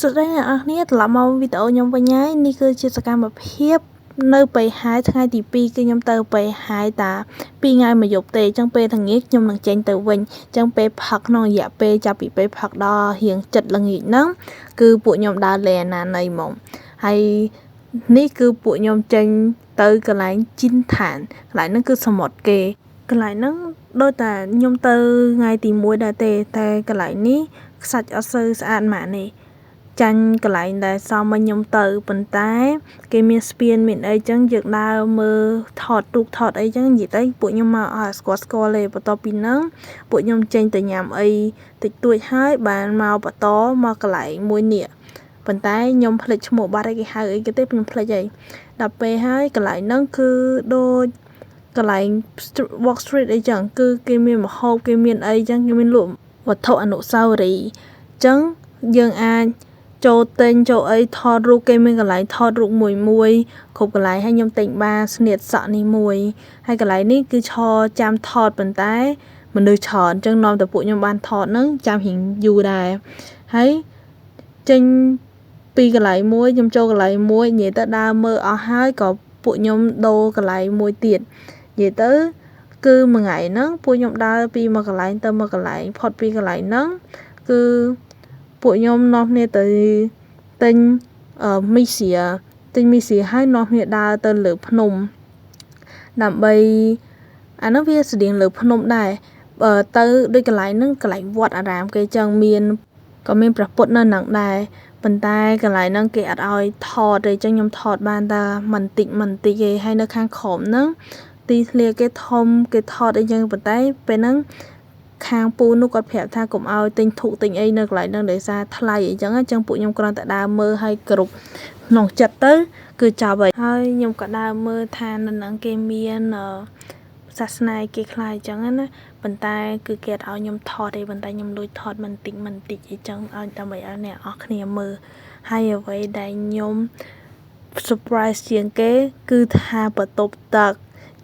សួស្តីអ្នកនរគ្នាត្រឡប់មកវីដេអូខ្ញុំវិញហើយនេះគឺជាសកម្មភាពនៅប៉ៃហែថ្ងៃទី2គឺខ្ញុំទៅប៉ៃហែតា2ថ្ងៃមួយយប់ទេអញ្ចឹងពេលល្ងាចខ្ញុំនឹងចេញទៅវិញអញ្ចឹងពេលផឹកក្នុងរយៈពេលចាប់ពីពេលផឹកដល់រៀងចិត្តល្ងាចហ្នឹងគឺពួកខ្ញុំដើរលេងអាណាណីហ្មងហើយនេះគឺពួកខ្ញុំចេញទៅកន្លែងជីនឋានកន្លែងហ្នឹងគឺសមុទ្រគេកន្លែងហ្នឹងដូចតែខ្ញុំទៅថ្ងៃទី1ដែរទេតែកន្លែងនេះខ្សាច់អត់សូវស្អាតម៉ាក់នេះចាញ់កន្លែងដែលសមមកខ្ញុំទៅប៉ុន្តែគេមានស្ពានមានអីចឹងយើងដើរមើលថតរូបថតអីចឹងនិយាយទៅពួកខ្ញុំមកអត់ស្គាល់ស្គាល់ទេបន្ទាប់ពីហ្នឹងពួកខ្ញុំចេញទៅញ៉ាំអីតិចតួចហើយបានមកបន្តមកកន្លែងមួយនេះប៉ុន្តែខ្ញុំភ្លេចឈ្មោះបាត់ហើយគេហៅអីគេទេខ្ញុំភ្លេចហើយដល់ពេលហើយកន្លែងហ្នឹងគឺដូចកន្លែង walk street អីចឹងគឺគេមានម្ហូបគេមានអីចឹងគេមានលក់វត្ថុអនុស្សាវរីយ៍អញ្ចឹងយើងអាចចូលទិញចូលអីថតរូបគេមានកន្លែងថតរូបមួយមួយគ្រប់កន្លែងហើយខ្ញុំទិញបានស្នៀតសក់នេះមួយហើយកន្លែងនេះគឺឈរចាំថតប៉ុន្តែមនុស្សច្រើនអញ្ចឹងនាំតែពួកខ្ញុំបានថតហ្នឹងចាំរៀងយូរដែរហើយចេញពីកន្លែងមួយខ្ញុំចូលកន្លែងមួយនិយាយទៅដើរមើលអស់ហើយក៏ពួកខ្ញុំដូរកន្លែងមួយទៀតនិយាយទៅគឺមួយថ្ងៃហ្នឹងពួកខ្ញុំដើរពីមួយកន្លែងទៅមួយកន្លែងផុតពីកន្លែងហ្នឹងគឺពួកខ្ញុំនាំគ្នាទៅទិញមីសៀទិញមីសៀហើយនាំគ្នាដើរទៅលើភ្នំដើម្បីអានោះវាស្តៀងលើភ្នំដែរទៅដូចកន្លែងហ្នឹងកន្លែងវត្តអារាមគេចឹងមានក៏មានព្រះពុទ្ធនៅហ្នឹងដែរប៉ុន្តែកន្លែងហ្នឹងគេអត់ឲ្យថតទេចឹងខ្ញុំថតបានតែមិនតិចមិនតិចទេហើយនៅខាងក្រោមហ្នឹងទីធ្លាគេធំគេថតអីចឹងប៉ុន្តែពេលហ្នឹងខាងពូនោះគាត់ប្រាប់ថាកុំឲ្យទិញធូបទិញអីនៅកន្លែងហ្នឹងដោយសារថ្លៃអីចឹងអញ្ចឹងពួកខ្ញុំគ្រាន់តែដើរមើលឲ្យគ្រប់ក្នុងចិត្តទៅគឺចប់ហើយហើយខ្ញុំក៏ដើរមើលថានៅហ្នឹងគេមានសាសនាគេខ្លះអញ្ចឹងណាប៉ុន្តែគឺគេអត់ឲ្យខ្ញុំថតទេប៉ុន្តែខ្ញុំលួចថតមិនតិចមិនតិចអីចឹងឲ្យដើម្បីឲ្យអ្នកនរគ្នាមើលហើយអ្វីដែលខ្ញុំ surprise ជាងគេគឺថាបន្ទប់ទឹក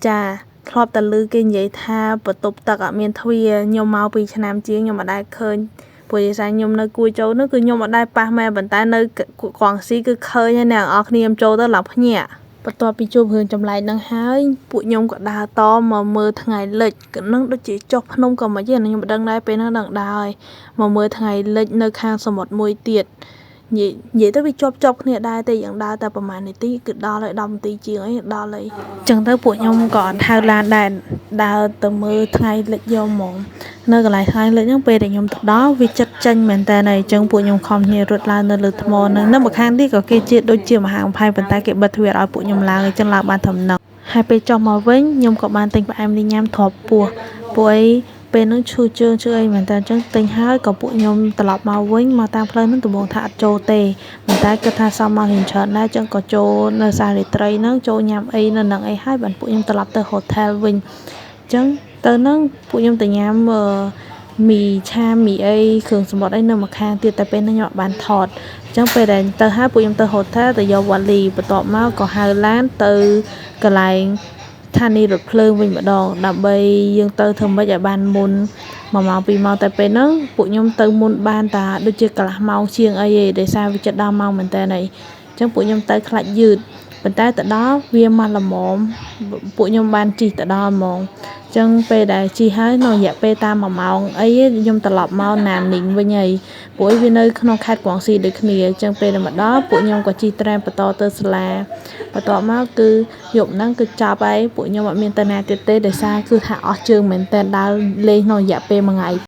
ចាធ្លាប់តែឮគេនិយាយថាបន្ទប់ទឹកអត់មានទ្វារខ្ញុំមកពីឆ្នាំជាងខ្ញុំអត់ដែលឃើញព្រោះដោយសារខ្ញុំនៅគួយចូលនោះគឺខ្ញុំអត់ដែលប៉ះមែនប៉ុន្តែនៅកងស៊ីគឺឃើញហើយអ្នកនរគ្នាខ្ញុំចូលទៅឡើងភ្ញាក់បន្ទាប់ពីជួបរឿងចម្លែកនឹងហើយពួកខ្ញុំក៏ដើរតមកមើលថ្ងៃលិចនឹងដូចជាចុះភ្នំក៏មិនទេខ្ញុំមិនដឹងដែរពេលហ្នឹងដឹងដើរហើយមកមើលថ្ងៃលិចនៅខាងសមុទ្រមួយទៀតនិយាយនិយាយទៅវាជាប់ជាប់គ្នាដែរទេយ៉ាងដើរតែប្រហែលនាទីគឺដល់ហើយ10នាទីជាងអីដល់ហើយអញ្ចឹងទៅពួកខ្ញុំក៏អត់ហៅឡានដែរដើរទៅមើលថ្ងៃលិចយកហ្មងនៅកន្លែងថ្ងៃលិចហ្នឹងពេលដែលខ្ញុំទៅដល់វាចិត្តចេញមែនតើហើយអញ្ចឹងពួកខ្ញុំខំគ្នារត់ឡើងនៅលើថ្មហ្នឹងនៅម្ខាងទៀតក៏គេជាដូចជាមហាកំផែងប៉ុន្តែគេបិទទ្វារឲ្យពួកខ្ញុំឡើងអញ្ចឹងឡើងបានត្រឹមហ្នឹងហើយពេលចុះមកវិញខ្ញុំក៏បានទិញផ្អែមនេះញ៉ាំទ្រាប់ពោះពួកអីពេលហ្នឹងឈឺជើងឈឺអីមែនតើអញ្ចឹងទិញហើយក៏ពួកខ្ញុំត្រឡប់មកវិញមកតាមផ្លូវហ្នឹងដំបូងថាអត់ចូលទេប៉ុន្តែគិតថាសមមករៀងច្រើនដែរអញ្ចឹងក៏ចូលនៅសារាត្រីហ្នឹងចូលញ៉ាំអីនៅហ្នឹងអីហើយបានពួកខ្ញុំត្រឡប់ទៅ hotel វិញអញ្ចឹងទៅហ្នឹងពួកខ្ញុំទៅញ៉ាំមីឆាមីអីគ្រឿងសមុទ្រអីនៅម្ខាងទៀតតែពេលហ្នឹងខ្ញុំអត់បានថតអញ្ចឹងពេលដែលទៅហើយពួកខ្ញុំទៅ hotel ទៅយកវ៉ាលីបន្ទាប់មកក៏ហៅឡានទៅកន្លែងស្ថានីយ៍រថភ្លើងវិញម្ដងដើម្បីយើងទៅធ្វើម៉េចឲ្យបានមុន1ម៉ោង2ម៉ោងតែពេលហ្នឹងពួកខ្ញុំទៅមុនបានតាដូចជាកន្លះម៉ោងជាងអីឯងដោយសារវាជិតដល់ម៉ោងមែនតើអីអញ្ចឹងពួកខ្ញុំទៅខ្លាចយឺតប៉ុន្តែទៅដល់វាមកល្មមពួកខ្ញុំបានជិះទៅដល់ហ្មងអញ្ចឹងពេលដែលជិះហើយនៅរយៈពេលតាម1ម៉ោងអីខ្ញុំត្រឡប់មកណាននីងវិញហើយព្រោះវានៅក្នុងខេត្តកួងស៊ីដូចគ្នាអញ្ចឹងពេលដែលមកដល់ពួកខ្ញុំក៏ជិះត្រែនបន្តទៅសាលាបន្ទាប់មកគឺយប់ហ្នឹងគឺចប់ហើយពួកខ្ញុំអត់មានទៅណាទៀតទេដោយសារគឺថាអស់ជើងមែនតើដើរលេងក្នុងរយៈពេលមួយថ្ងៃ